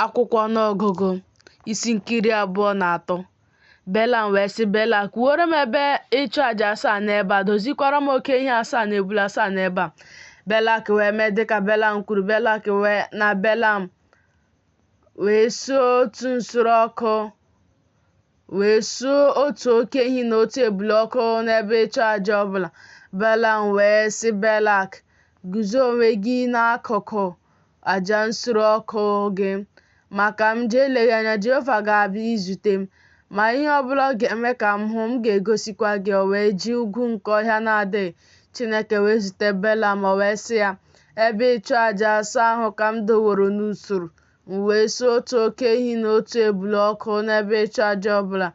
Akwụkwọ Ọnụọgụgụ isi nke 23. Belam wee sị Belak, Wuoro m ebe ịchụ aja asaa n'ebe a, dozikwara m oke ehi asaa na ebule asaa n'ebe a. Belak wee mee dịka Belam kwuru. Belak wee na Belam wee suo otu nsure ọkụ wee suo otu oke ehi na otu ebule ọkụ n'ebe ịchụ aja ọbụla. Belam wee sị Belak, Guzo onwe gị n'akụkụ aja nsure ọkụ gị, ma ka m jee, eleghị anya Jehova ga-abịa izute m. Ma ihe ọbụla ọ ga-eme ka m hụ, m ga-egosikwa gị. O wee jee ugwu nke ọhịa na-adịghị. Chineke wee zute Belam, o wee sị ya, Ebe ịchụ aja asaa ahụ ka m doworo n'usoro, M wee suo otu oke ehi na otu ebule ọkụ n'ebe ịchụ aja ọ bụla.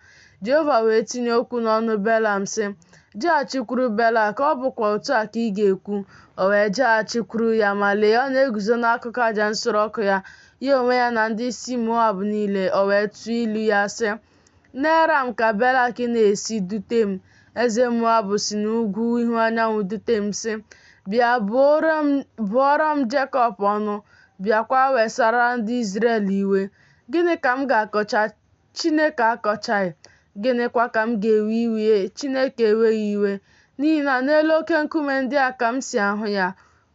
Jehova wee tinye okwu n'ọnụ Belam, sị, Jeghachikwuru Belak, ọ bụkwa otu a ka ị ga-ekwu. O wee jeghachikwuru ya, ma lee, ọ na-eguzo n'akụkụ aja nsure ọkụ ya, ya onwe ya na ndị isi Moab niile. O wee tụọ ilu ya, sị, N'Eram ka Belak na-esi dute m, eze Moab si n'ugwu ihu anyanwụ dute m, sị, Bịa bụọrọ m Jekọb ọnụ, bịakwa wesara ndị Izrel iwe. Gịnị ka m ga-akọcha Chineke akọchaghị? Gịnịkwa ka m ga-ewe iwe Chineke eweghị iwe? N'ihi na n'elu oke nkume ndị a ka m si ahụ ya,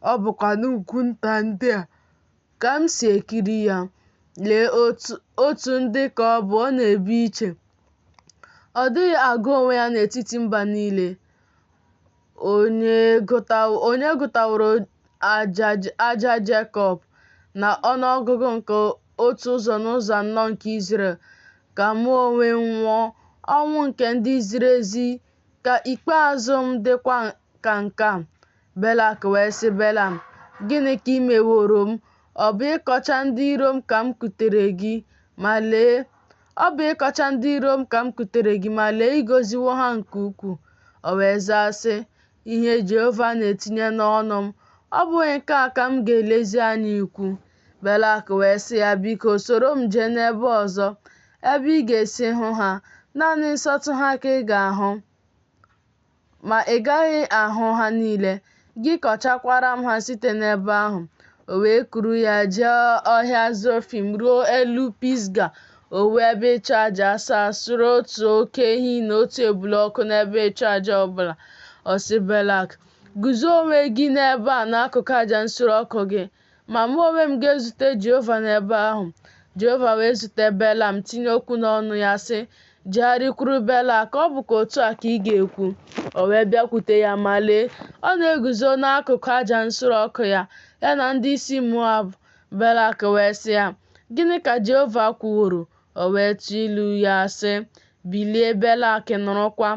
ọ bụkwa n'ugwu nta ndị a ka m si ekiri ya. Lee, otu ndị ka ọ bụ, ọ na-ebi iche. Ọ dịghị agụ onwe ya n'etiti mba niile. Onye gụtaworo aja Jekọb na ọnụọgụgụ nke otu ụzọ n'ụzọ anọ nke Izrel? Ka mụ onwe m nwụọ ọnwụ nke ndị ziri ezi, ka ikpeazụ m dịkwa ka nke a. Belak wee sị Belam, Gịnị ka i meworo m? Ọ bụ ịkọcha ndị iro m ka m kutere gị, ma lee, Ọ bụ ịkọcha ndị iro m ka m kutere gị, ma lee, ị gọziwo ha nke ukwuu. O wee zaa, sị, Ihe Jehova na-etinye n'ọnụ m, ọ bụghị nke a ka m ga-elezi anya ikwu? Belak wee sị ya, Biko, soro m jee n'ebe ọzọ, ebe ị ga-esi hụ ha. Naanị nsọtụ ha ka ị ga-ahụ. Ma ị gaghị ahụ ha niile. Gị kọchakwara m ha site n'ebe ahụ. O wee kuru ya jee ọhịa Zofim ruo elu Pisga. O wuo ebe ịchụ aja asaa, sure otu oke ehi na otu ebule ọkụ n'ebe ịchụ aja ọ bụla. Ọ sị Belak, Guzo onwe gị n'ebe a n'akụkụ aja nsure ọkụ gị. Ma mụ onwe m ga-ezute Jehova n'ebe ahụ. Jehova wee zute Belam, tinye okwu n'ọnụ ya, sị, Jegharịkwuru Belak, ọ bụkwa otu a ka ị ga-ekwu. O wee bịakwute ya, ma lee, ọ na-eguzo n'akụkụ aja nsure ọkụ ya, ya na ndị isi Moab. Belak wee sị ya, Gịnị ka Jehova kwuworo? O wee tụọ ilu ya, sị, Bilie, Belak, nụrụkwa.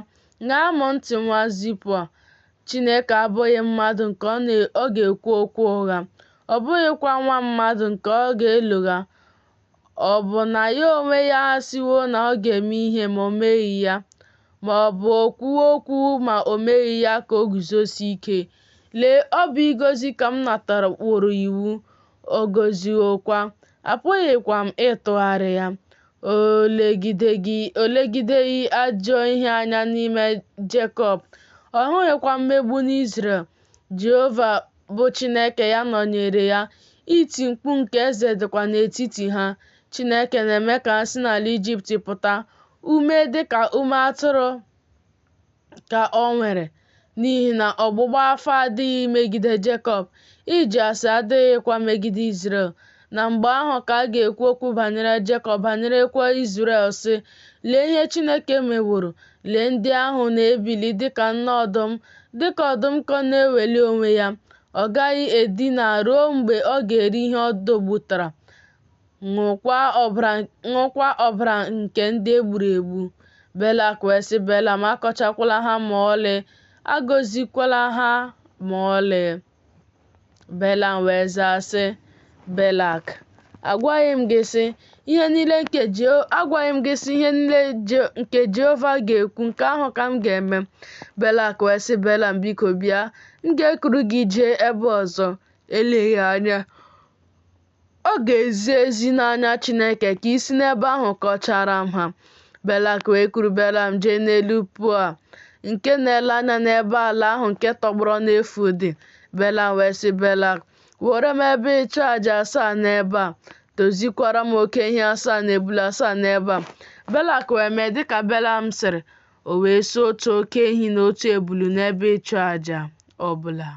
Ṅaa m ntị, nwa Zipoa. Chineke abụghị mmadụ nke ọ ga-ekwu okwu ụgha, ọ bụghịkwa nwa mmadụ nke ọ ga-elogha. Ọ bụ na ya onwe ya asịwo na ọ ga-eme ihe ma o meghị ya, ma ọ bụ o kwuwo okwu ma o meghị ya ka o guzosie ike? Lee, ọ bụ ịgọzi ka m nataworo iwu, ọ gọziwokwa, apụghịkwa m ịtụgharị ya. O legideghị ajọ ihe anya n'ime Jekọb, ọ hụghịkwa mmegbu n'Izrel. Jehova bụ Chineke ya nọnyeere ya, iti mkpu nke eze dịkwa n'etiti ha. Chineke na-eme ka ha si n'ala Ijipt pụta, ume dị ka ume atụrụ ka o nwere, n'ihi na ọgbụgba afa adịghị megide Jekọb, ịjụ ase adịghịkwa megide Izrel. Na mgbe ahụ ka a ga-ekwu okwu banyere Jekọb, banyerekwa Izrel, sị, Lee ihe Chineke meworo! Lee ndị ahụ na-ebili dị ka nne ọdụm, dị ka ọdụm ka ọ na-eweli onwe ya. Ọ gaghị edina ruo mgbe ọ ga-eri ihe ọ dọgbutara, ṅụkwa ọbara nke ndị e gburu egbu. Belak wee sị Belam, Akọchakwala ha ma ọlị, agọzikwala ha ma ọlị. Belam wee zaa sị Belak, Agwaghị m gị sị, ihe niile agwaghị m gị sị, ihe niile nke Jehova ga-ekwu, nke ahụ ka m ga-eme. Belak wee sị Belam, Biko bịa, m ga-ekuru gị jee ebe ọzọ. Eleghị anya, Ọ ga-ezi ezi n'anya Chineke ka i si n'ebe ahụ kọchaara m ha. Belak wee kuru Belam jee n'elu Peoa, nke na-ele anya n'ebe ala ahụ nke tọgbọrọ n'efu dị. Belam wee sị Belak, Wuoro m ebe ịchụ aja asaa n'ebe a, Dozikwara m oke ehi asaa na ebule asaa n'ebe a. Belak wee mee dịka Belam sịrị, o wee suo otu oke ehi na otu ebulu n'ebe ịchụaja ọ bụla.